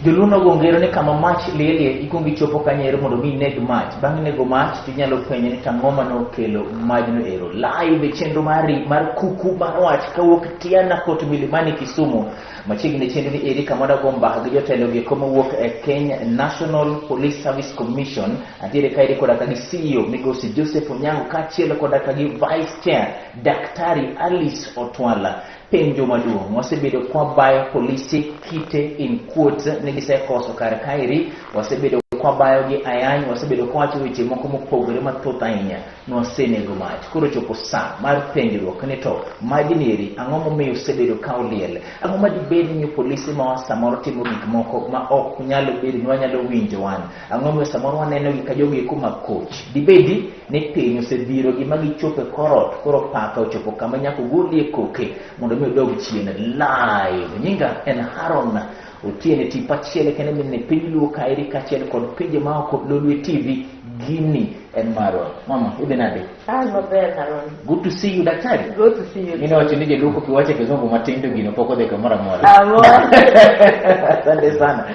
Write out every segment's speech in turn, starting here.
Joluo nogo ngero ni kama mach lielie ikuongo ichopo kanyo ero mondo mi ineg mach. Bang' nego mach to inyalo penje ni tang'o mane okelo majno ero. Live e chenro mari mar kuku mar wach kawuok Tiana Court Milimani Kisumu. Machiegni chenro ni eri kama wadago mbaka gi jotelo gi eko mowuok e Kenya National Police Service Commission. Antiere kaeri koda ka gi CEO Migosi Joseph Onyango kaachiel koda ka gi Vice Chair Daktari Alice Otwala. Penjo maduong' wasebedo kwabayo polisi kite in quotes ni gisekoso kar kaeri, wasebedo kwabayo gi ayany, wasebedo kwawacho weche moko mopogore mathoth ahinya, nwasenego mach. Koro chopo sa mar penjruok ni to majni eri ang'o momiyo osebedo ka oliel? Ang'o ma dibed ni polisi ma samoro timo gik moko ma ok nyal bedo ni wanyalo winjo wan? Ang'o momiyo samoro waneno gi ka jogi eko makoch? Dibedi ni piny osedhiro gi ma gichopo e kor ot, koro paka ochopo kama nyaka ogolie koke mondo mi odog chien live. Nyinga en Haron Otieno, tipo achiel kende minene piny Luo kaeri kaachiel kod pinje maoko Lolwe TV. Gini en marwa. Mama, idhi nade? Ah, maber Haron. Good to see you, daktari. Good to see you. Mine wacho ni joluo kiwacho kizungu matin to gino pok odhi kamoro amora. Amor. Asante sana.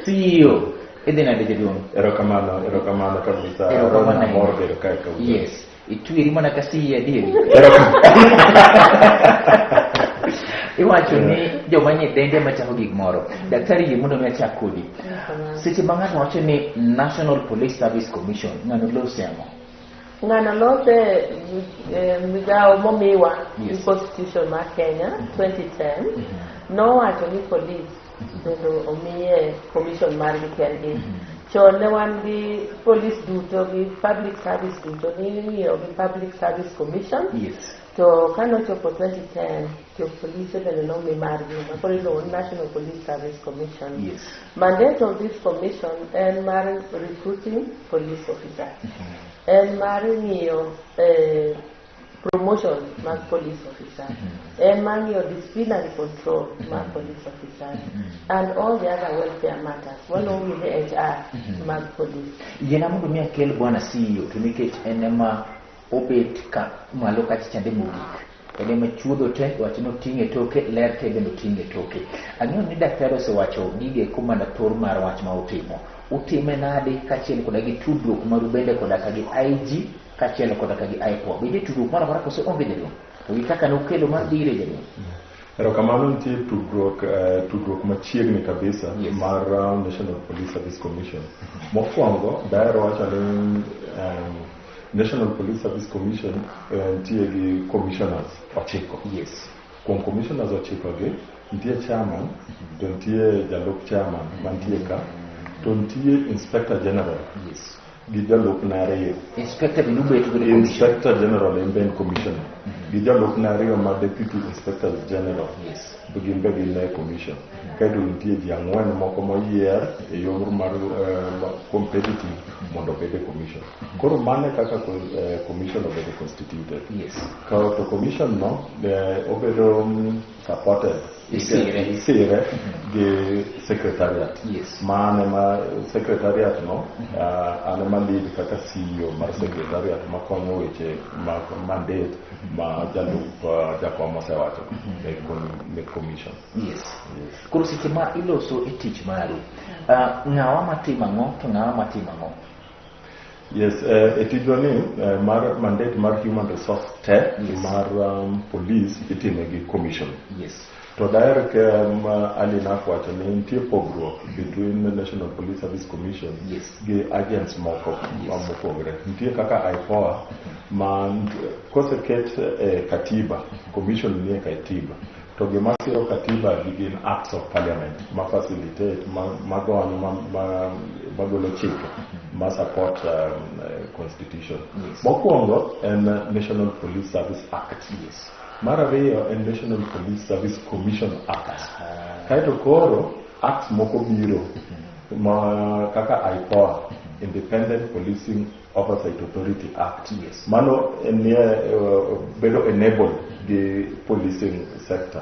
CEO. Idhi nade jaduong'? Erokamano, erokamano kabisa. Erokamano. Amor bedo kae kawuono. Yes. Itweri mana ka CEO adieri. Erokamano. Iwacho ni joma nyithinde ema chako gik moro. Daktari yie mondo mi achak kodi. Seche ma ng'ato wacho ni National Police Service Commission, ng'ano lose ang'o? Ng'ano lose migawo momiwa gi Yes. Constitution mar Kenya 2010 nowacho ni police mondo omiye commission margi kendgi. Chon ne wan gi police duto gi public service duto ning'iyo gi Public Service Commission. Yes. To kanochopo 2010 jo polise bende nomi margi ma koro iluongo ni National Police Service Commission. Yes. Mandate of this commission en mar recruiting police officers. En mar ng'iyo promotion mag police officers. En mar ng'iyo disciplinary control mag police officers. And all the other welfare matters. Waluongo gi ni HR mag police. Yiena mondo mi akel bwana CEO to nikech en ema obet ka malo kacha chande mogik. En ema chuodho te wach noting' e toke, ler te bende oting' e toke. Ang'eyo ni daktari osewacho gige eko mana thor mar wach ma utimo. Utime nade kaachiel koda gi tudruok maru bende koda ka gi IG kaachiel koda ka gi IPOA. Bende tudruok moro amora koso onge jaduong'? To gi kaka nukelo mar dire jaduong'? Erokamano nitie tudruok tudruok machiegni kabisa Yes. mar National Police Service Commission. Mokwongo daher wacho ni National Police Service Commission nitie gi commissioners 9. Yes. Kuom commissioners 9 gi, nitie chairman, to nitie jalup chairman mantie ka, to nitie Inspector General Yes. gi jalupne 2. Inspector bende ubet godo e commission. Inspector General en be en commissioner. Gi jalupne 2 ma Deputy Inspectors General. Yes. Gin be gin e commission. Kaeto nitie ji 4 moko moyier e yor mar competitive mondo obed e commission. Koro mano e kaka commission obedo constituted. Yes. Ka to commission no obedo supported. Isire. Isire gi secretariat. Yes. Ma an ema secretariat no, an ema lead kaka CEO mar secretariat makonyo weche mag mandate ma jalup jakom osewacho e commission. Yes. Yes. Koro seche ma iloso e tich maru, ng'awa matimo ang'o to ng'awa matimo ang'o? Yes, e tijwa ni mar mandate mar human resource te Yes. mar police itime gi commission. Yes. To daher ke Ali Naf wacho ni nitie pogruok between the National Police Service Commission Yes. gi agents moko Yes. mopogore. Nitie kaka IPOA ma koseket e katiba, commission nie katiba. To gima siro katiba gi gin acts of parliament ma facilitate, ma gony, magolo chike ma support constitution. Yes. Mokwongo en National Police Service Act. Yes. Mar ariyo en National Police Service Commission Act. Kaeto koro acts moko biro ma kaka IPOA, Independent Policing Oversight Authority Act. Yes. Mano en bedo enabled gi policing sector.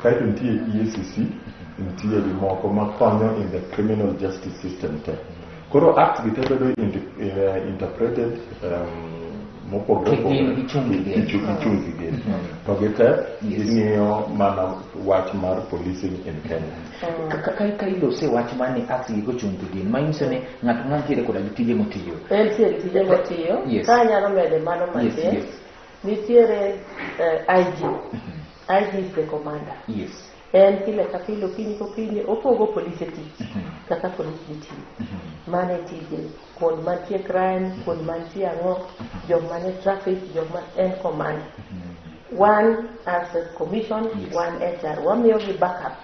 Kaeto nitie EACC, nitie gi moko makonyo in the criminal justice system te. Koro acts gi te bedo interpreted mopogore Ki gin opogore gichung' gi gin. Gichung' gi gin to gite ging'iyo mana wach mar policing in Kenya. Ka ilose wach mar ni acts gi kochung' to gin manyiso ni ng'ato ng'a nitiere koda gi tije motiyo. Entie tije motiyo. Yes. Ka anyalo mede mano matin. Nitiere IG. IG is the commander. En pile ka pile, okinyi kokinyi, opogo polise tich kaka polis dhi tiyo. Mano e tije. Kuond mantie crime, kuond mantie ang'o, jok mane traffic, jok ma en commander. One as a commission, one HR. Wamiyogi backup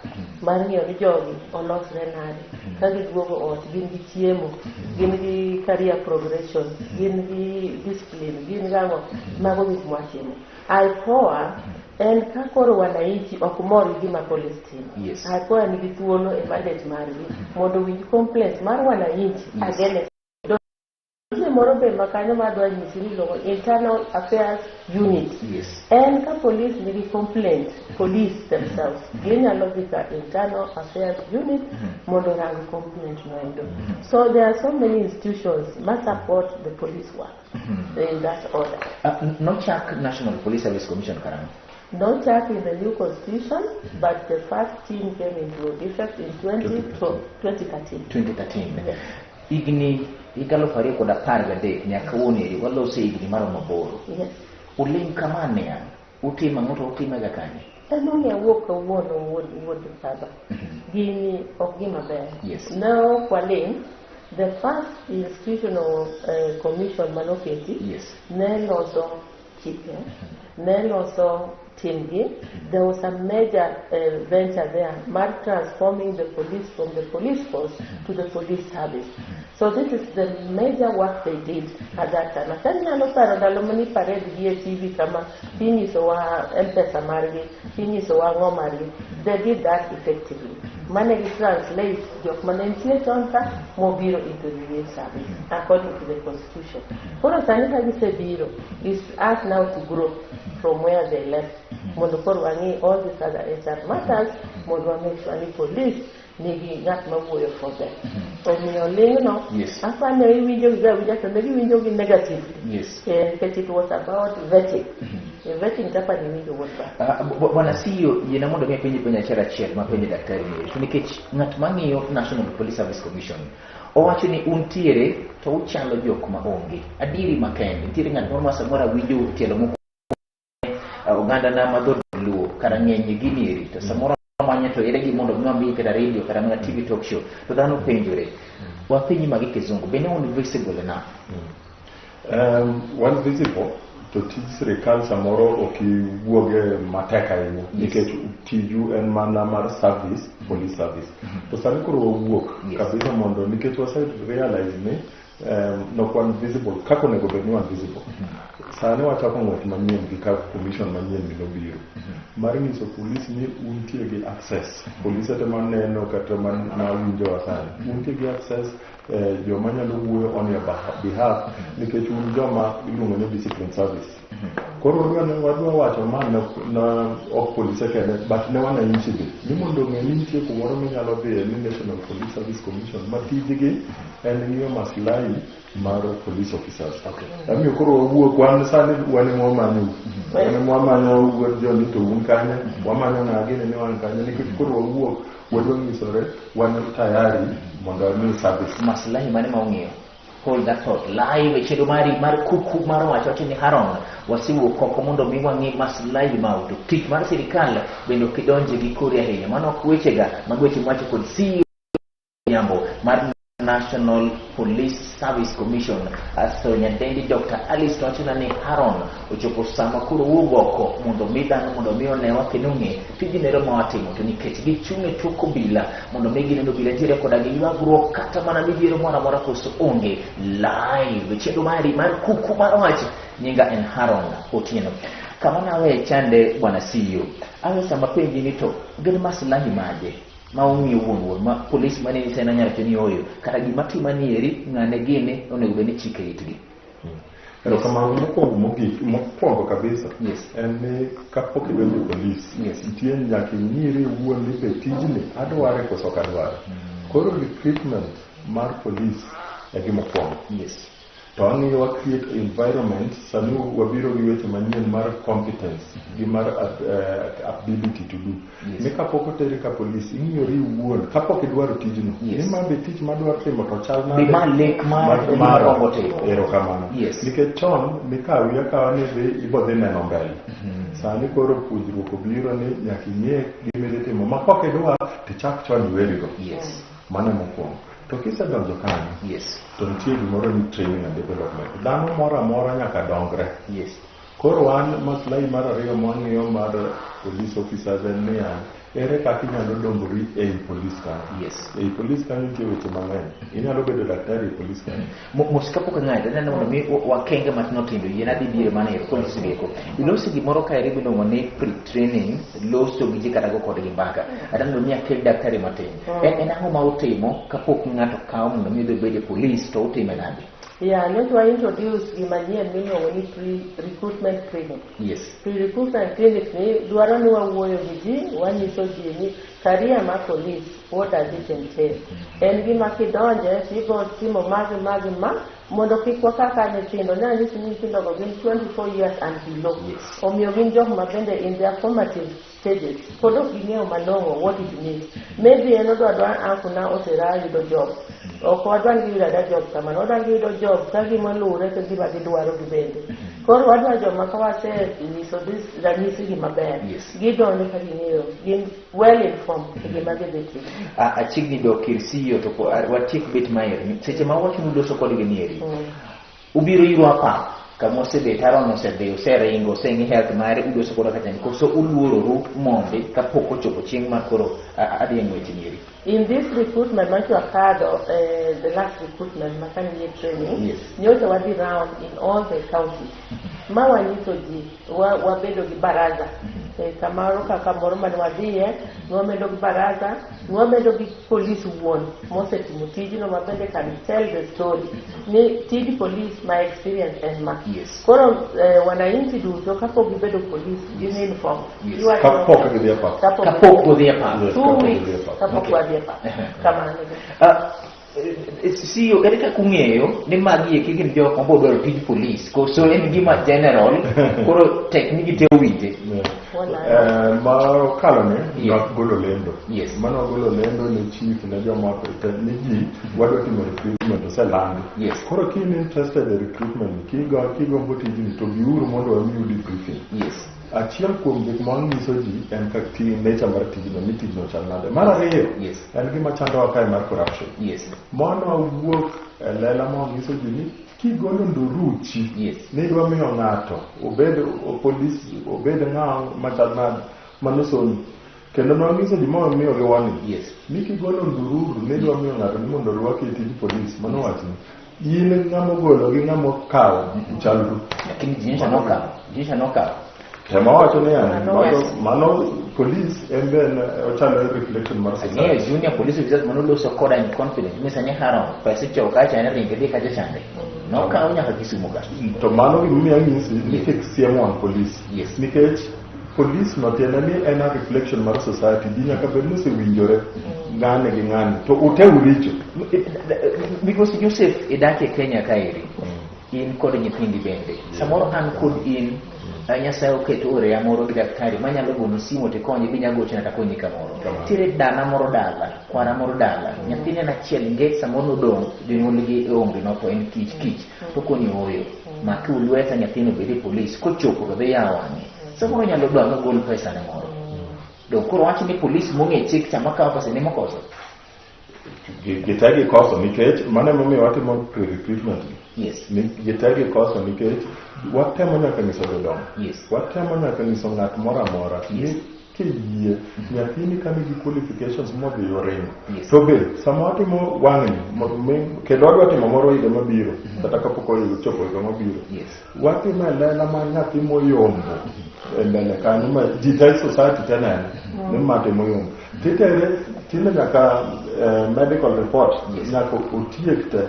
mar ng'iyo ni jogi olosre nade. Ka giduogo ot, gin gi chiemo, gin gi career progression, gin gi discipline, gin gang'o. Mago gik mwatimo. IPOA en ka koro wananchi ok mor gi gima polis timo. IPOA nigi thuolo e mandate margi mondo owinj complaints mar wananchi against. Nitie moro be ma kanyo madwa nyisi ni iluongo Internal Affairs Unit. En ka police nigi complaint, police themselves ginyalo dhi ka Internal Affairs Unit mondo orang complaint no endo. So there are so many institutions ma support the police work in that order. Nochak National Police Service Commission karang'o? Nochak in the new constitution, but the first team came into effect in 2013. 2013. Yes. Higni higa 2013 nyaka kawuono eri walose higni maromo 8. Uling' kama niang', utimo ang'o to utime ga kanye? Emomiyo awuok kawuono wuod baba. Gini ok gima ber. Ne ok waling'. The first institutional commission manoketi ne loso chike, ne loso timgi. There was a major venture there mar transforming the police from the police force to the police service. So this is the major work they did at that time. Asa nyalo paro ndalo mane parade gi e TV kama inyisowa M-Pesa margi, inyisowa ang'o margi. They did that effectively. Mane gi translate jok mane nitie chon ka mobiro into the new service according to the constitution. Koro sani ka gisebiro, it's us now to grow from where they left. Mondo koro wang'i all these other HR matters, mondo wa make sure ni police nigi ng'at mawuoyo for them. Omiyo ling'no, apani iwinjo gi awinja to ne giwinjo gi negatively. Nikech it was about vetting. Vetting kaka niwinjo wuod baba. Bwana CEO, yiena mondo mi apenji penjo achiel achiel ma penjo daktari ni. To nikech ng'at mang'iyo National Police Service Commission owacho ni untiere to uchalo jok ma onge. Adieri makende, nitiere ng'at moro ma samoro awinjo tielo mokwongo oganda na ma dhood Luo kara ng'eny gini eri to samoro manye to ere gi mondo mi wamiyi kata radio kata mana TV talk show to dhano penjore. Wapenji magi kizungu, bende un visible enough? Wan visible to tij sirikal samoro ok iwuoge matek ahinya nikech tiju en mana mar service, police service. To sani koro wawuok kabisa mondo nikech wase realize ni nok wan visible kaka onego bed ni wan visible. Sani wachako ng'wech manyien gi ka commission manyien ni nobiro mar nyiso polis ni untie gi access. Polise te maneno kata mawinjowa sani untie gi access, joma nyalo wuoyo on your behalf nikech un joma iluongo ni discipline service. Koro wadwa wacho ma na ok polise kende but ne wananchi be ni mondo ong'e ni nitie kumoro minyalo dhiye ni National Police Service Commission ma tijgi en ng'iyo maslahi mar police officers. Emomiyo koro wawuok wan sani wan ema wamanyo wan ema wamanyo wuod Joni to un kanye, wamanyo ng'a gini ni wan kanye nikech koro wawuok wadwa nyisore wan tayari mondo wami service. Maslahi mane ma ung'iyo? Hold that thought. Live e chenro mari mar kuku mar wacho wacho ni Haron wasewuok oko mondo mi wang'i maslahi ma to tich mar sirikal bende ok idonje gi kori ahinya. Mano ok wechega, mago weche mwacho kod CEO Nyambo mar National Police Service Commission. Aso nyadendi Dr. Alice to wachona ni Haron ochopo sama koro wuog oko mondo mi dhano mondo mi onewa kendo ong'e tij nero ma watimo to nikech gichung' e tok obila mondo mi gineno obila nitiere koda gi ywagruok kata mana midhiero moro amora koso onge. Live chenro mari mar kuku mar wach nyinga en Haron Otieno. Kama nawe chande bwana CEO, awe sama penji ni to gin maslahi mage ma ung'iyo wuon wuon ma polis mane ni sena nyalo ni oyo kata gima tima ni eri ng'ane gini onego bed ni chike itgi. Erokamano mokwongo mogik mokwongo kabisa en ni kapok idonjo e polis nitie nyaka ing'iri iwuon ni be tijni adware koso ok adware. Koro recruitment mar polis e gima okwongo. To ang'iyo wa create environment, sani wabiro gi weche manyien mar competence gi mar ability to do. Yes. Ni kapok oteri ka polis, ing'iyori iwuon, kapok idwaro tijno. Yes. Ni ma be tich madwaro timo to chal nade? Be ma lek mar Mara. gombo timo. Erokamano. Yes. Nikech chon nikawi akawa ni dhi ibo dhi neno mbele. Sani koro puonjruok obiro ni nyaka ing'e gima idhi timo ma kok idwa tichak chon iwerigo. Yes. Mano e mokwongo. To kisedonjo kanyo, Yes. to nitie gimoro ni training and development. Dhano moro amora nyaka dongre. Yes. Koro wan maslahi mar ariyo mwang'iyo mar police officers en niya, ere kaka inyalo dongori ei police kanyo. Yes. Ei police kanyo nitie weche mang'eny. Inyalo bedo daktari ei police kanyo. Mos kapok ang'ado, aneno mondo mi wakenge matindo tindo yien adhi biro mana ero koro sibeko. Iloso gimoro kaeri miluongo ni pre-training, loso gi ji kata go kodgi mbaka. Adwa mondo mi akel daktari matin. En ang'o ma utimo kapok ng'ato kawo mondo mi odhi obed e police to utime nade? Yeah, nyocha wa introduce gima nyien miluongo ni pre-recruitment clinic. Yes. Pre-recruitment clinic ni dwaro ni wawuoyo gi ji, wanyiso ji ni career mar police, what does it entail? En gima kidonje tibo timo magi magi ma mondo kik waka nyithindo. Ne anyisi ni nyithindo go gin 24 years and below. Yes. Omiyo gin jok ma bende in their formative stages pod ok ging'eyo malong'o what it means. Maybe en odwa dwa uncle na otera yudo job. Ok wadwa ni giyudo ayuda job kamano, wadwa ni giyudo job ka gima luwre gi gima gidwaro gibende. Koro wadwa joma ka wasenyiso this ranyisi gi maber, Yes. gidonjo ka ging'eyo, gin well informed e gima gidhi timo. Achiegni dok ir CEO to watiek bet maeri. Seche ma wacho ni uloso kodgi ni eri. Ubiro irwa pap kama osebet Aaron osedhi oseringo oseng'i health mare uloso koda kacha ni koso uluororu mondi kapok ochopo chieng' ma koro adhi e ng'wech ni eri. In this recruitment mancho akadho, the last recruitment makanie training, Yes. nyocha wadhi round in all the counties. Ma wanyiso ji, wabedo gi baraza. Kamoro ka kamoro mane wadhiye, nwabedo gi baraza, nwabedo gi police wuon mosetimo tijno ma bende can tell the story. Ni tij police my experience en ma. Yes. Koro wananchi duto kapok gibedo police, gin informed. Yes. Iwacho- Kapok gidhi e pap. Kapok Kapok odhi e pap. Yes, Two kapok weeks gidhi e pap. kapok Okay. wadhi e pap. Kamano. CEO, ere kaka ung'eyo ni magi eki gin jok ma dwaro tij police koso en gima general koro tek ni gite owinje. Yeah. Wala. Ma okalo ni Yes. nwagolo lendo. Yes. Mane wagolo lendo ne chief ne joma ne ji wadwa timo recruitment oselandi. Yes. Koro ka in interested e recruitment kigombo tijni to biuru mondo wamiu debriefing. Yes. Achiel kuom gik ma wanyiso ji en kaka nature mar tijno ni tijno chal nade. Mar ariyo, Yes. en gima chandowa kae mar corruption. Yes. Mano wawuok e lela ma wanyiso ji ni kigolo nduruchi Yes. ni idwa miyo ng'ato obed polis obed ng'a machal nade mano soni kendo nwanyiso ji ma wamiyogi warning Yes. ni kigolo ndururu ni idwa miyo ng'ato ni mondo orwaki e tij polis mano wachni in ng'ama ogolo gi ng'ama okawo uchalru Lakini jinsi nokawo. Jinsi nokawo. Tema wacho ni yani, Mano mano police en be en ochalo reflection mar Ang'eyo society. junior police officers manoloso koda in confidence ni sani Haron pesa ichowo kacha en ringe dhi kacha chande. Nokawo nyaka Kisumu ka. To mano gimomiyo anyisi ni kik siem wang' police. Yes. Nikech police no tiende ni en a reflection mar society. Ji nyaka bed ni osewinjore ng'ane gi ng'ane. To ute uricho. Migosi Joseph idak e Kenya kaeri. In kod nyithindi bende. Samoro an kod in Nyasaye oketo oreya moro gi daktari manyalo gono simu tikonye bi nyalo gochona takonyi kamoro. Kamano. Nitiere dana moro dala, kwara moro dala, nyathine en achiel nge samoro nodong' jonyuolgi onge notho en kich kich to koni ooyo. Maki lweta nyathino obed e polis kochopo to dhi yawo wang'e. Samoro nyalo dwaro nogol pesa ne moro. Dong koro wach ni polis mong'e chik cha makawo pesa ne mokoso. Gite gikoso nikech mano emomiyo watimo pre-recruitment gi. Yes. Ni gite gikoso nikech watemo nyaka nyiso jodongo. Yes. Watemo nyaka nyiso ng'at moro amora Yes. ni kiyie nyathini ka nigi qualifications modhi oringo. Yes. To be sama watimo wang'ni kendo wadwa timo moro higa mabiro kata kapok ochopo higa mabiro. Yes. Watimo e lela ma nyathi moyombo e mbele kanyo ma ji te society te neno ni ma timo yombo. Titere Tinde nyaka medical report nyaka otiek te.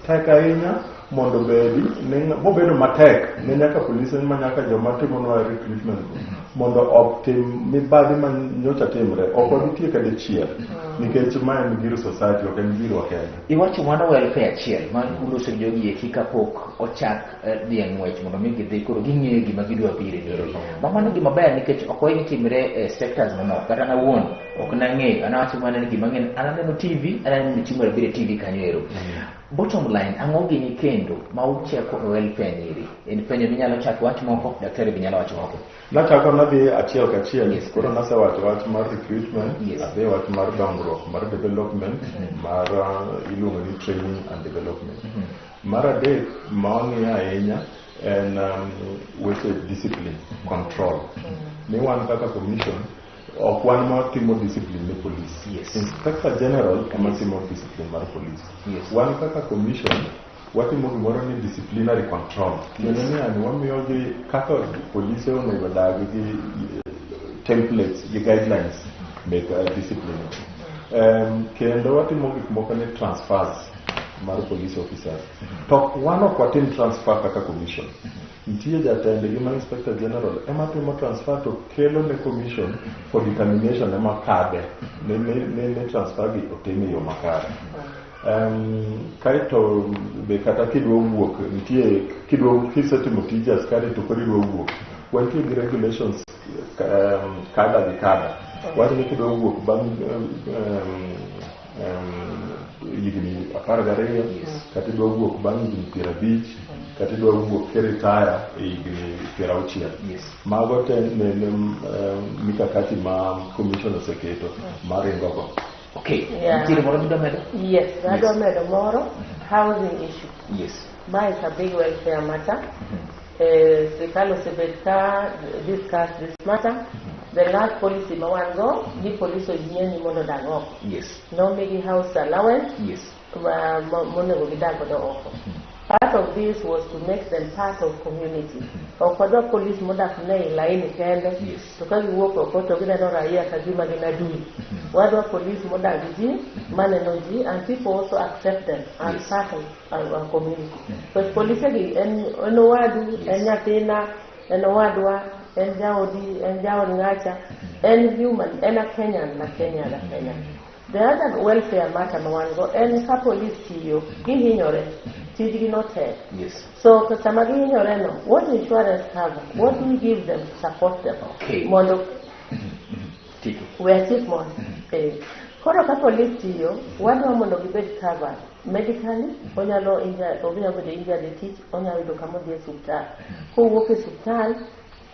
Tek ahinya mondo bedi ni bobedo matek ne nyaka polise ma nyaka joma timonwa recruitment mondo otim mibadhi ma nyocha timre ok wabi tieke dichiel nikech ma en gir society ok en girwa kende. Iwacho mano welfare achiel ma uloso gi jogi eki kapok ochak dhi e ng'wech mondo mi gidhi koro ging'eyo gima gidwa bire neri. Ma mano gima ber nikech ok wahiny timre e sectors mamoko kata an awuon ok nang'eyo an awacho mana ni gima ang'eyo an aneno TV an aneno chieng' mar abiriyo e TV kanyo ero. Bottom line, ang'o gini kendo ma ucheko e welfare nyiri? En penjo minyalo chako wach moko, daktari be nyalo wacho moko. Nachako nadhi achiel kachiel, koro nasewacho wach mar recruitment, adhi wach mar dongruok mar development, mar iluongo ni training and development. Mar adek ma wang'iyo ahinya en weche discipline, control. Ni wan kaka commission, ok wan ma timo discipline ne police. Inspector General ema timo discipline mar police. Wan kaka commission watimo gimoro ni disciplinary control. Tiende ni yani wamiyogi kaka polise onego dag gi templates gi guidelines mek discipline. Kendo watimo gik moko ni transfers mar police officers. To wan ok watim transfer kaka commission. Nitie jatendgi ma Inspector General ema timo transfer to kelo ne commission for determination ema kade ne transfer gi otim e yo makare. Kaeto be kata kidwa wuok nitie kidwa kisetimo tij askari to koro idwa wuok wantie gi regulations kada gi kada wach ni kidwa wuok bang' higni 12 kata idwa wuok bang' higni 50 kata idwa wuok kiritaya e higni 60. Mago te ne mikakati ma commission oseketo maringo go. Okay. Nitiere moro midwa medo? Yes, adwa medo moro, housing issue. Ma is a big welfare matter. Sirikal osebet ka discuss this matter. The last policy ma wan go, ni police oyieni mondo odag oko. Nomigi house allowance ma monego gidag godo oko. Part of this was to make them part of community. Ok wadwa police modak ne e laini kende, to ka giwuok oko to gineno raia ka gima gin adui. Wadwa police modak gi ji, maneno ji, and people also accept them as part of our community. Because polise gi en owadu, en nyathina, en owadwa, en jaodi, en jaod ng'acha, en human, en a Kenyan na Kenya na Kenya. The other welfare matter ma wan go en ka police tiyo, gihinyore, tijgi no tek. So sama gihinyore no, what insurance cover? What do we give them to support them? Mondo Tiko. we achieve more. Koro ka police tiyo, wadwa mondo gibed covered medically, onyalo injured, onyalo bedo injured e tich, onyalo yudo kama odhi e osiptal. Kowuok e osiptal,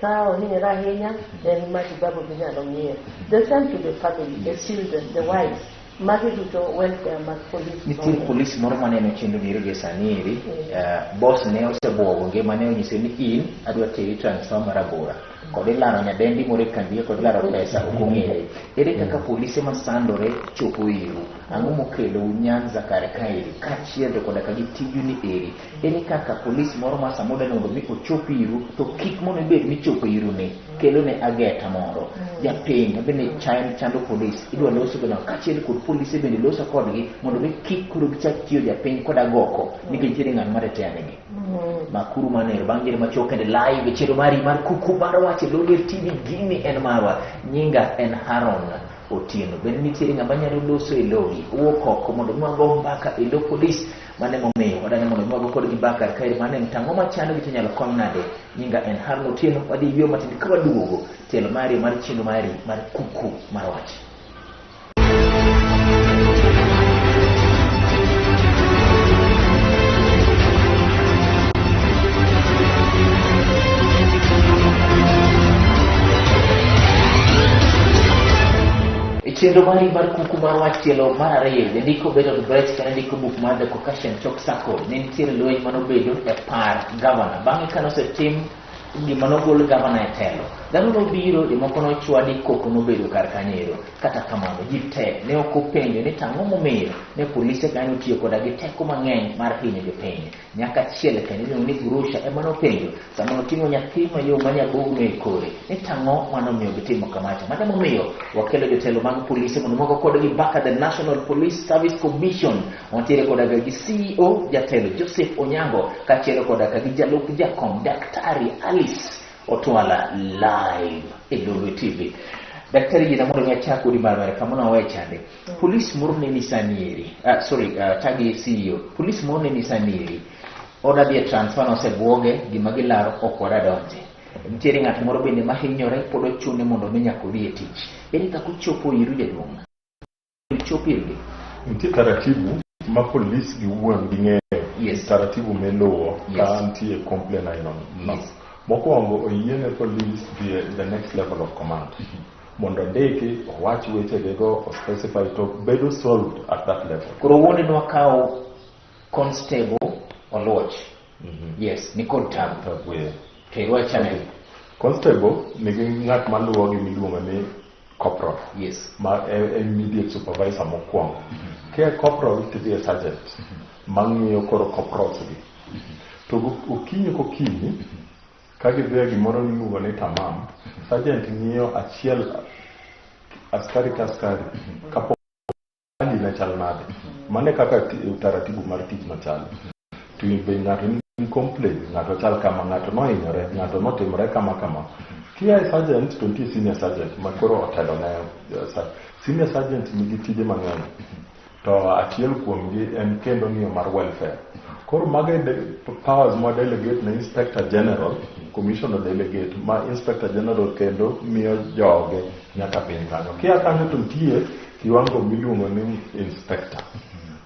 ka ohinyore ahinya, then matibabu ginyalo miye. The same to the family, the children, the wives. Magi duto welfare mag police. Nitie polis moro maneno chenro ni eri sani eri, boss ne osebuogo ngimane onyise ni in adwa teri transfer mar abora. Kod ilaro nyadendi moro e kambi kod ilaro pesa ok ong'ere. Ere kaka polise masandore chopo iru? Ang'o mokelou Nyanza kar kaeri kaachiel to koda ka gi tiju ni eri? Ere kaka polis moro ma samoro dwa mondo mi ochop iru to kik mondo ibed michopo iru ni kelo ne ageta moro. Japiny bende chando polis idwa loso godo kaachiel kod polise bende loso kodgi mondo mi kik koro gichak tiyo japiny kod agoko nikech nitiere ng'at ma reteanegi. Makuru manero bang' jere machuok kende live e chenro mari mar kuku mar wach e Lolwe TV gini en marwa nyinga en Haron Otieno. Bende nitiere ng'ama nyalo loso e logi wuok oko mondo mi wago mbaka e lo polis mane momiyo wadani mondo mi wago kodgi mbaka kae mane en tang'o machando gi to inyalo kony nade. Nyinga en Haron Otieno wadhi yweyo matin ka waduogo tielo mari mar chenro mari mar kuku mar wach. Chenro mari mar kuku mar wach tielo mar ariyo jandiko Bertolt Brecht kane ndiko buk mar The Caucasian Chalk Circle ne nitiere lweny manobedo e par gavana bang'e kane osetim gima nogol gavana e telo Dhano nobiro, jomoko nochwadi, koko nobedo kar kanyo ero. Kata kamano, ji te ne ok openjo ni to ang'o momiyo ne polise kanyo otiyo koda gi teko mang'eny mar hinyo jopiny. Nyaka achiel kendo iluongo ni Gurusha ema nopenjo sama noting'o nyathi mayom ma nyabogno e kore ni to ang'o manomiyo gitimo kamacha. Mano emomiyo wakelo jotelo mag polise mondo moko kodgi mbaka the National Police Service Commission. Wantiere koda gi CEO jatelo Joseph Onyango kaachiel koda ka gi jalup jakom Daktari Alice Otwala live e Lolwe TV. Daktari yina mondo mi achak odi mar mare kama nawe chande. Police moro ne ni sani eri. Sorry, tagi CEO. Police moro ne ni sani eri. Oda dhi e transfer nosebuoge gima gilaro ok wada donje. Nitiere ng'at moro bende mahinyore pod ochune mondo mi nyaka odhi e tich. Ere kaka ochopo iru jaduong'? Chopo irgi. Nitie taratibu ma polis giwuon ging'eyo. Taratibu miluwo ka nitie complaint aina no. Mokwongo oyiene polis dhi e the next level of command. Mondo ondiki, owach wechegego, o specify to bedo solved at that level. Koro wuonde nwakawo constable Oluoch. Yes, nikod tabu. Tabu, yeah. Terwa channel. Constable nigi ng'at maluwogi miluongo ni corporal. Ma e immediate supervisor mokwongo. Ka e corporal tidhi e sergeant mang'iyo koro corporals gi. To okinyi kokinyi ka gidhi e gimoro miluongo ni tamam, sergeant ng'iyo achiel askari ka askari kapok hali ne chal nade. Mano e kaka utaratibu mar tich no chalo. To be ng'ato nigi complaint, ng'ato chal kama, ng'ato nohinyore, ng'ato notimore kama kama. Kia e sergeant to nitie senior sergeant ma koro otelo ne senior sergeant nigi tije mang'eny. To achiel kuomgi en kendo ng'iyo mar welfare. Koro mago e powers ma delegate ne inspector general, commissioner delegate ma inspector general kendo miyo joge nyaka piny kanyo. Kia kanyo to nitie kiwango miluongo ni inspector.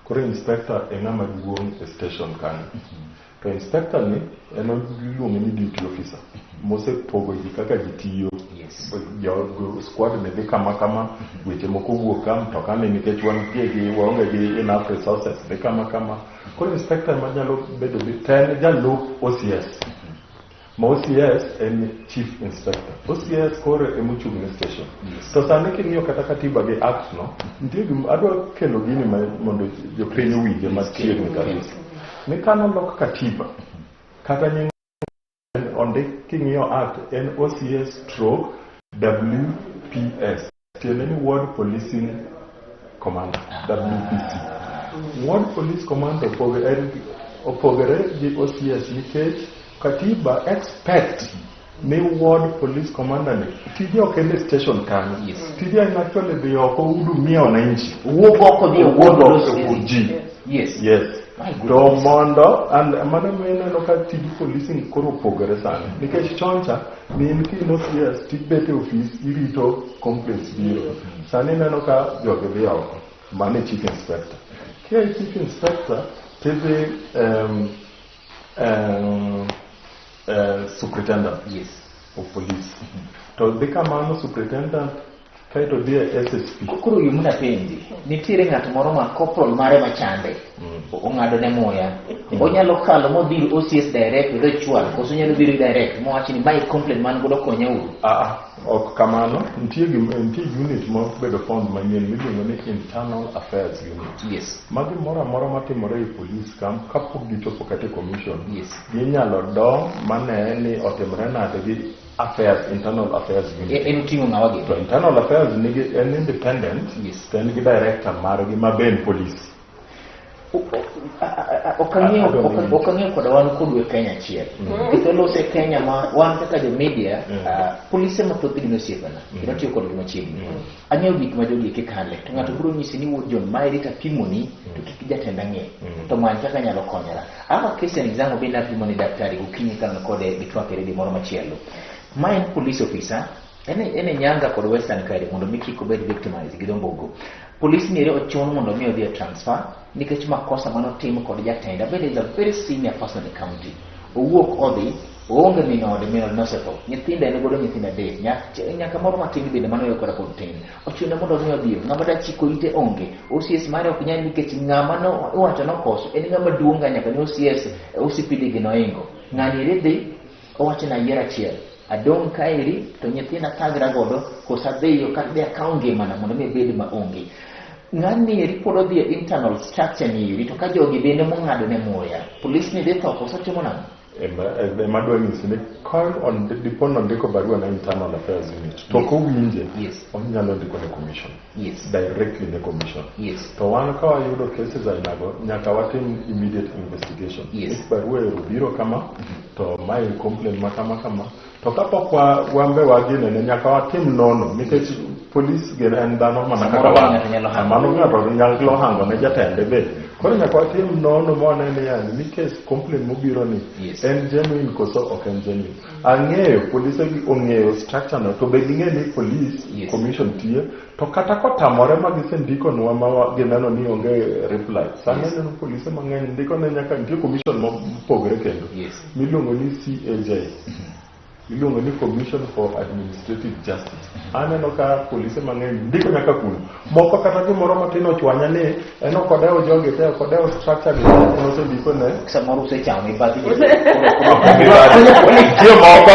Koro inspector e ng'ama duong' e station kanyo. To inspector ni en iluonge ni duty officer mosepogo ji kaka ji tiyo. Jo squad ni dhi kama kama, weche moko wuok ka, mtoka ni nikech wantie gi waonge gi enough resources dhi kama kama. Koro inspector ema nyalo bedo gi to en jalup OCS. Ma OCS en chief inspector. OCS koro emochung' ne station. To sani king'iyo kata katiba gi act no, nitie gima adwa kelo gini mondo jopiny owinje machiegni kabisa. Ni kanolok katiba, kata nying ondik king'iyo act en OCS stroke WPS. Tiende ni Ward Policing Commander, WPC. Ward Police Commander opogore gi OCS nikech katiba expect ni Ward Police Commander ni tije ok en e station kanyo. Tije en actually dhi oko hudumia wananchi. Wuok oko dhi Wuok owuon oko ji. Yes. My To goodness. mondo and mano ema ineno ka tij policing koro opogore sani nikech chon cha ne in ka in OCS tibet e ofis irito complaints biro. Sani ineno ka jogi dhi oko. Mano e chief inspector. Kia e chief inspector tidhi superintendent of police. To dhi kamano superintendent kaeto dhi e SSP. Koro gima napenji, nitiere ng'at moro ma corporal mare machande, ong'ado ne muya, onyalo kalo modhi ir OCS direct odhi chwal, koso onyalo biro direct mowach ni mae complaint man godo konya uru. Ah, ok kamano. Nitie unit ma obedo formed manyien miluongo ni Internal Affairs Unit. Ma gimoro amora matimore e police camp kapok gichopo kata e commission, ginyalo do mane ni otimore nade gi affairs, internal affairs unit. En oting'o ng'awa gi? To internal affairs nigi en independent, to en gi director margi ma be en police. Ok ang'eyo koda wan kodu e Kenya achiel. Nikech waloso e Kenya ma wan kaka jo media, polise mathoth gin osiepena, kendo atiyo kodgi machiegni. Ang'eyo gik ma jogi eki kale, to ng'ato biro nyisi ni wuod John ma eri tapimoni, to kik jatenda ng'e, to many kaka anyalo konyora. Ama case an example bende napimo ni daktari gokinyi ka an kode gitwak e redio moro machielo. Ma en police officer, en e Nyanza kod Western kae mondo mi kik obed victimized gi dho mbogo. Police ni eri ochun mondo mi odhi e transfer nikech makosa manotim kod jatenda bende is a very senior person in the county. Owuok odhi, oonge min ode, min ode nosetho. Nyithindo en godo nyithindo adek, nyaka moro matin bende mano koda pod tin. Ochune mondo mi odhi, ng'ama da chiko ite onge. OCS mare ok nyal nikech ng'ama no iwacho nokoso en ng'ama duong' ga nyaka ne OCS, OCPD gi noingo. Ng'ani eri dhi, owacho ni ayiero achiel. Adong' kaeri to nyithinda thagra godo koso adhiyo kata be akaw ngimana mondo mi abed maonge. Ng'ani eri pod odhi e internal structure ni eri to ka jogi bende mong'ado ne muya. Police ni dhi tho koso timo nang'o? Ema adwa nyisi ni ka dipo ni ondiko barua ne internal affairs unit to ok owinje, onyalo ndiko ne commission. Directly ne commission. To wan ka wayudo cases ainago, nyaka watim immediate investigation. If barua ero biro kama, to mae complaint ma kama kama, to kapok wambe waginene, nyaka watim nono, nikech police gin en dhano mana kaka wan. Ng'ato nyalo hango. Mano ng'ato nyalo hango ne jatende be. Koro nyaka watim nono mwane ni yani ni case complaint mobiro ni en genuine koso ok en genuine. Ang'eyo polise gi ong'eyo structure no, to be ging'e ni police commission tiyo, to kata kotamore ma gisendikonwa ma gineno ni onge reply. Sani aneno polise mang'eny ndiko ne nyaka nitie commission mopogore kendo miluongo ni CAJ. Iluongo ni Commission for Administrative Justice. Aneno ka polise mang'eny ndiko nyaka kuno. Moko kata gimoro matin ochwanya ni en ok odewo jogi te, ok odewo structure gi te, en osendiko ne. Samoro usechamo mibadhi. Nitie moko.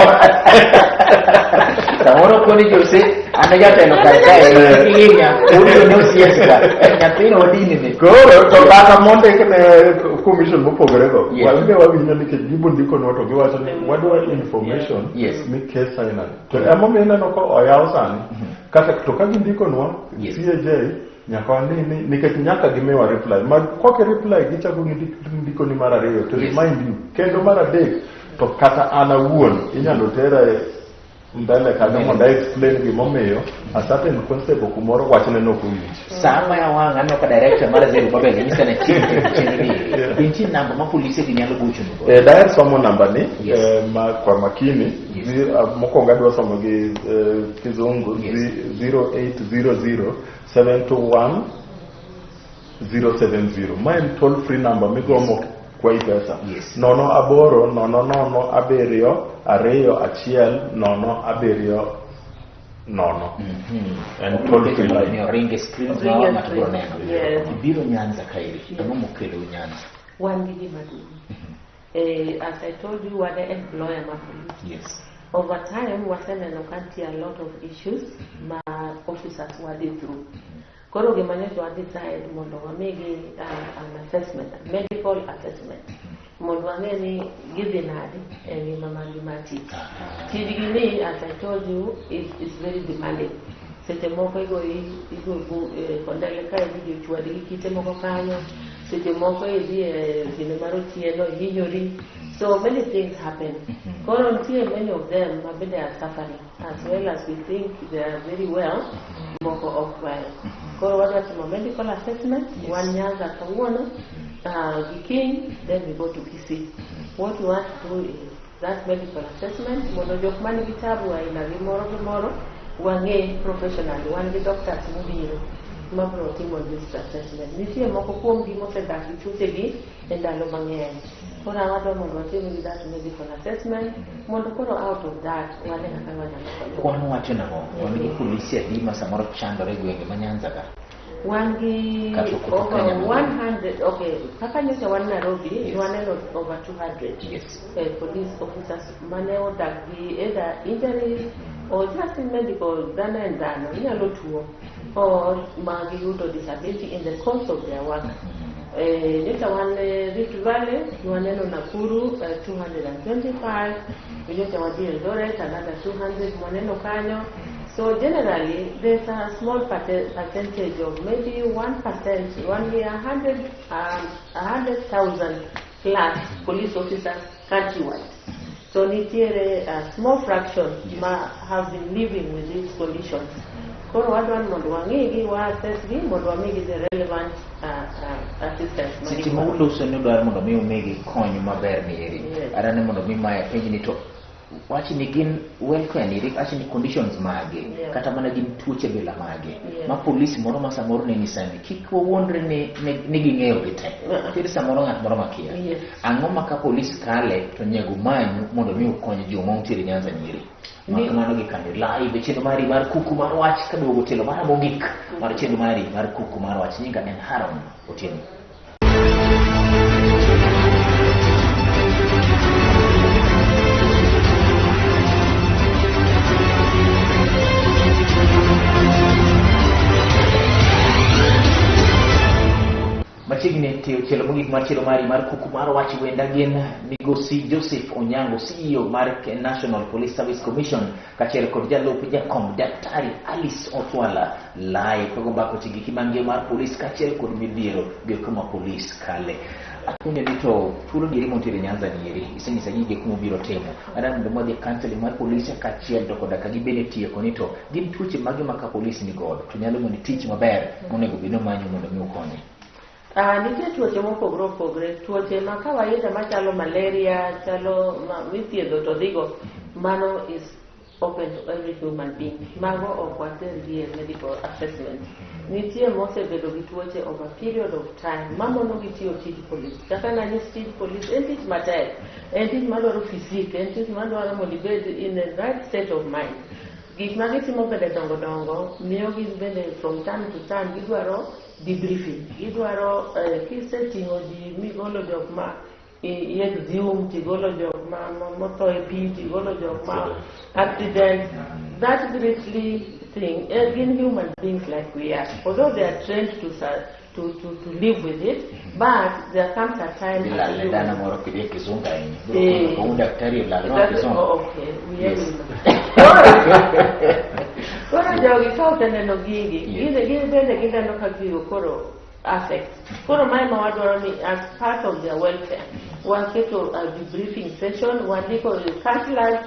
Samoro koni Jose, an e jatelo kar kae, ihinya, udiyo ne OCS ka, nyathino wadini ni. Koro to kata mondik ne commission mopogore go, wan be wawinjo nikech gibo ndikonwa to giwacho ni wadwa information ni case aina. To emomiyo ineno ka oyaw sani. Kata to ka gindikonwa CAJ nyaka wane ni nikech nyaka gimiwa reply. Ma koke reply gichako gindiko ni mar ariyo to remind you kendo mar adek to kata an awuon inyalo tera mbele kanyo mondo a explain gimomiyo a certain constable kumoro wachne nok owinj. Sama ya wang' aneno ka director mar Zerubbabel nyisa ni chenro ni be nitie namba ma polise gi nyalo gocho ni godo? Daher somo namba ni ma kwa makini. Mokwongo adwa somo gi kizungu 0800 721 070. Ma en toll free number migomo kwayi pesa. 0 8 0 0 7 2 1 0 7 0. En toll free line. Ni oringe screen Ringe ma ng'ato biro screen. neno. Ibiro Nyanza kaeri. Ang'o mokelo Nyanza? Wan gi gima duong'. As I told you, wan e employer mar police. Over time, waseneno ka nitie a lot of issues ma officers wadhi through. Koro gima nyocha wa decide mondo wamigi an assessment, a medical assessment, mondo wang'e ni gidhi nade e ngima margi mar tich. Tijgi ni, as I told you, is very demanding. Seche moko igoyi igo kondele ka idhi jochwadi gi kite moko kanyo, seche moko idhi e kinde mar otieno ihinyori. So many things happen. Koro nitie many of them ma bende are suffering as well as we think they are very well, moko ok well. Koro wadwa timo medical assessment, wan Nyanza kawuono, gi kiny, then we go to Kisii. What we want to do is that medical assessment mondo jok man gi tabu aina gi moro gi moro wang'e professionally, wan gi doctors mobiro mabiro timo this assessment. Nitie moko kuom gi mosedak gi tuochegi e ndalo mang'eny. Koro wadwa mondo watim gi that medical assessment mondo koro out of that wane kaka wanyalo konyo. Kwan wacho nang'o? Wan gi polisi adi ma samoro chandore e gwenge ma Nyanza ka? Wan gi Kata kutoka over Kenya ma- 100, okay, kaka nyocha wan Nairobi, waneno over 200 police officers mane odak gi either injuries or just in medical, dhano en dhano, inyalo tuo or ma giyudo disability in the course of their work. Nyocha wan Rift Valley, waneno Nakuru 225, nyocha wadhi Eldoret another 200 mwaneno kanyo. So generally, there's a small percentage of maybe 1%, one year, 100,000 plus police officers countrywide. So nitiere a small fraction ma have been living with these conditions. Koro wadwa ni mondo wang'igi, wa assess gi, mondo wamigi the relevant assistance ma Seche ma gidwaro. uloso ni udwaro mondo mi umigi kony maber ni eri. Ara ni mondo mi mae penj ni to wach ni gin welfare ni eri, wach ni conditions mage, kata mana gin tuoche bila mage. Ma polisi moro ma samoro neni sani, kik wawuondre ni ging'eyo gi te. Nitiere samoro ng'at moro makia. Ang'o ma ka polis kale to nyego manyu mondo mi ukony joma nitiere Nyanza nyiri. Mak mano gi kanyo live e chenro mari mar kuku mar wach kaduogo tielo mar mogik mar chenro mari mar kuku mar wach. Nyinga en Haron Otieno. Chiegni tiyo chielo mogik mar chiro mari mar kuku mar wach wenda gin migosi Joseph Onyango, CEO mar National Police Service Commission, kaachiel kod jalup jakom Daktari Alice Otwala live kago mbaka weche giki mangima mar polis kaachiel kod midhiero gi kuma polis kale. Apenjo ni to thuolo dieri montiere Nyanza nieri, isenyisa gige kuma obiro timo. Adwa mondo wadhi e counseling mar polise kaachiel to koda ka gibende tieko ni to gin tuoche mage ma ka polis ni godo to nyalo mondo tich maber monego bed ni omanyo mondo mi okonye. Nitie tuoche mopogore opogore, tuoche ma kawaida machalo malaria, chalo ma mithiedho to dhigo, mano is open to every human being. Mago ok water gi e medical assessment. Nitie mosebedo gi tuoche over period of time mamono gi tiyo tij polis. Kaka nanyis tij polis en tich matek, en tich madwaro physique, en tich madwaro mondo ibed in the right state of mind. Gik ma gitimo bende dongo dongo miyo gin bende from time to time gidwaro debriefing. Gidwaro kiseting'o ji migolo jok ma i exhume tigolo jok ma motho e pi tigolo jok ma accident that grisly thing gin human beings like we are, although they are trained to live with it, but there comes a time as Ilal ne human- dana moro kidhi e kizungu ahinya. Eh. Biro daktari olal no That's- kizungu. oh, okay. We Yes. Koro jogi ka oseneno gigi, Yes. gin bende gineno ka gigo koro affect. Koro mae ma wadwaro ni as part of their welfare, waketo a debriefing session, wandiko counselors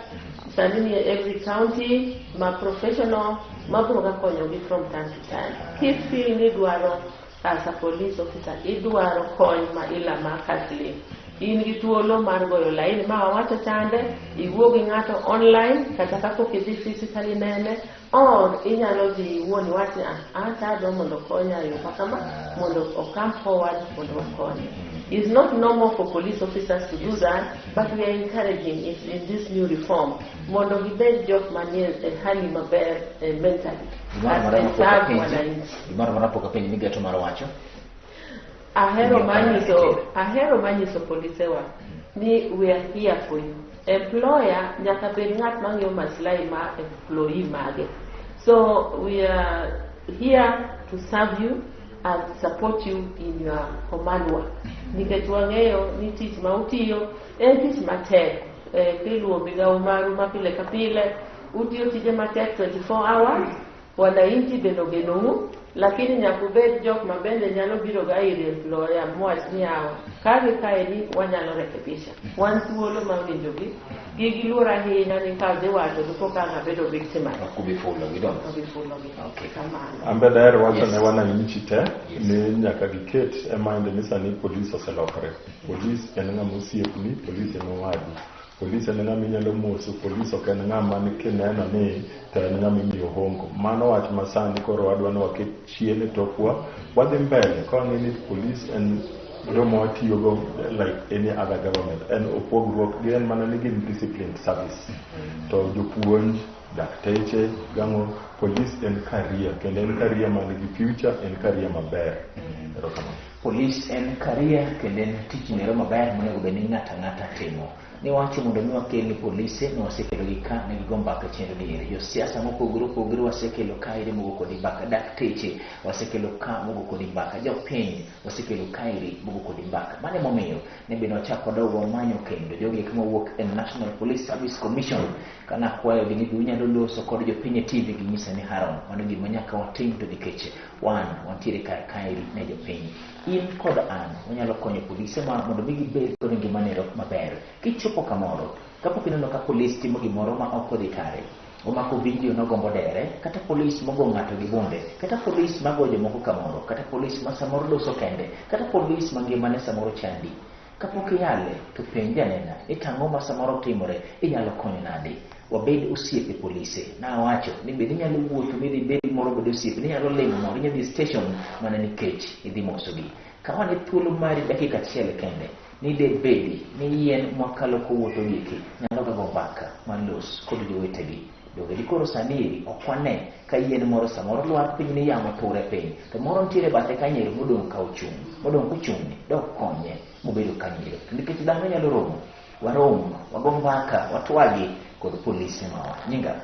sani ni e every county ma professional mabiro ga konyogi from time to time. Kifeel ni idwaro as a police officer, idwaro kony ma ilama counseling. In gi thuolo mar goyo laini ma wawacho chande, iwuo gi ng'ato online kata kapok idhi physically nene, or inyalo dhi iwuon iwach ni ah, an to adwa mondo okonya e yo kama mondo o come forward mondo wakonye. It's not normal for police officers to do that, but we are encouraging it in this new reform mondo gibed jok manie e hali maber mentally Gimoro as amora they mapok serve apenji, wananchi. gimoro amora mapok apenji ni geto mar wacho. Ahero Ndio, manyiso ahero manyiso polisewa ni we are here for you. Employer nyaka bed ng'at mang'iyo maslahi ma employee mage. So we are here to serve you and support you in your command work. Nikech wang'eyo ni tich ma utiyo en tich matek. Kiluwo migawo maru ma pile ka pile, utiyo tije matek 24 hours, wananchi bende ogenou, lakini nyaka ubed jok ma bende nyalo biro ga ir employer mwach ni yawa ka gi kaeni wanyalo rekebisha wan thuolo ma winjogi gi giluor ahinya ni ka dhi wacho to koka ang' abedo victimized. Ok ubi fulo gi dong. Ok gifulogi. Okay. Kamano. An be daher wacho Yes. ne wananchi te Yes. ni nyaka giket e mind ni sani polis oselokore. Polis en ng'ama osiepni, polis en owadu. Polis en ng'ama inyalo moso, polis ok en ng'ama ni kineno ni to en ng'ama imiyo hongo. Mano wach ma sani koro wadwa ni waket chien e tokwa, wadhi mbele ka wang'e ni polis en joma watiyogo like any other government. En opogruok gi en mana ni gin disciplined service. To jopuonj, dakteche, gang'o, polis en career kendo en career man gi future, en career maber. Erokamano. Polis en career kendo en tich nero maber monego bed ni ng'ato ang'ata timo. Niwacho mondo mi wakel ni polise ne wasekelo gi ka ne gigo mbaka chenro ni eri. Josiasa mopogore opogore wasekelo ka eri mogo kodi mbaka. Dakteche wasekelo ka mogo kodi mbaka. Jopiny wasekelo ka eri mogo kodi mbaka. Mano emomiyo ne bende wachako wadog wamanyo kendo jogi eki mowuok e National Police Service Commission kana akwayogi ni be unyalo loso kod jopiny e TV ginyisa ni Haron mano gima nyaka watim to nikech wan wantiere kar kaeri ne jopiny. In kod an wanyalo konyo polise ma mondo mi gibed kod ngima maber. Kichopo kamoro, kapok ineno ka polis timo gimoro ma ok odhi kare, omako video nogombo dere, kata polis mogo ng'ato gi bunde, kata polis mago jomoko kamoro, kata polis ma samoro loso kende, kata polis ma ngimane samoro chandi. Kapok iyale to penje anena ni tang'o ma samoro timore, inyalo konyo nade? Wabed osiepe polise. Nawacho ni bende inyalo wuotho midhi bed moro bed osiepe, inyalo limo moro, inyalo dhi station mana nikech idhi mosogi. Kaw ane thuolo mari dakika achiel kende ni de bedi ni yien mwakalo kowuotho gieki nyalo ga go mbaka malos kod jowetegi. Donge dikoro sani eri ok wane ka yien moro samoro lwar piny ni yamo ture piny to moro nitiere bathe kanyo modong' ka ochung' modong' kochung' ni dok konye mobedo kanyo to nikech dhano nyalo romo warom wago mbaka watwagi kod polise mawa. Nyinga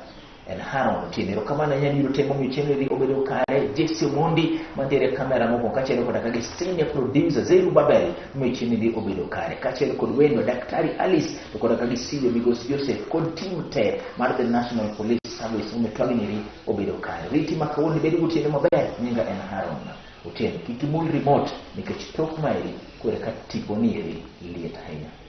En Haron Otieno. Erokamano ahinya ni yudo temo miyo chenro eri obedo kare. Jesse Omondi mantiere e kamera mokwongo kaachiel koda ka gi senior producer Zeru Babel miyo chenro eri obedo kare. Kaachiel kod wendwa Daktari Alice to koda ka gi Siwe Migosi Joseph kod team te mar the National Police Service momiyo twagni eri obedo kare. Riti ma kawuono ibed gotieno maber. Nyinga en Haron Otieno. Kik imul remote nikech tok maeri koro ka tiponi eri liet ahinya.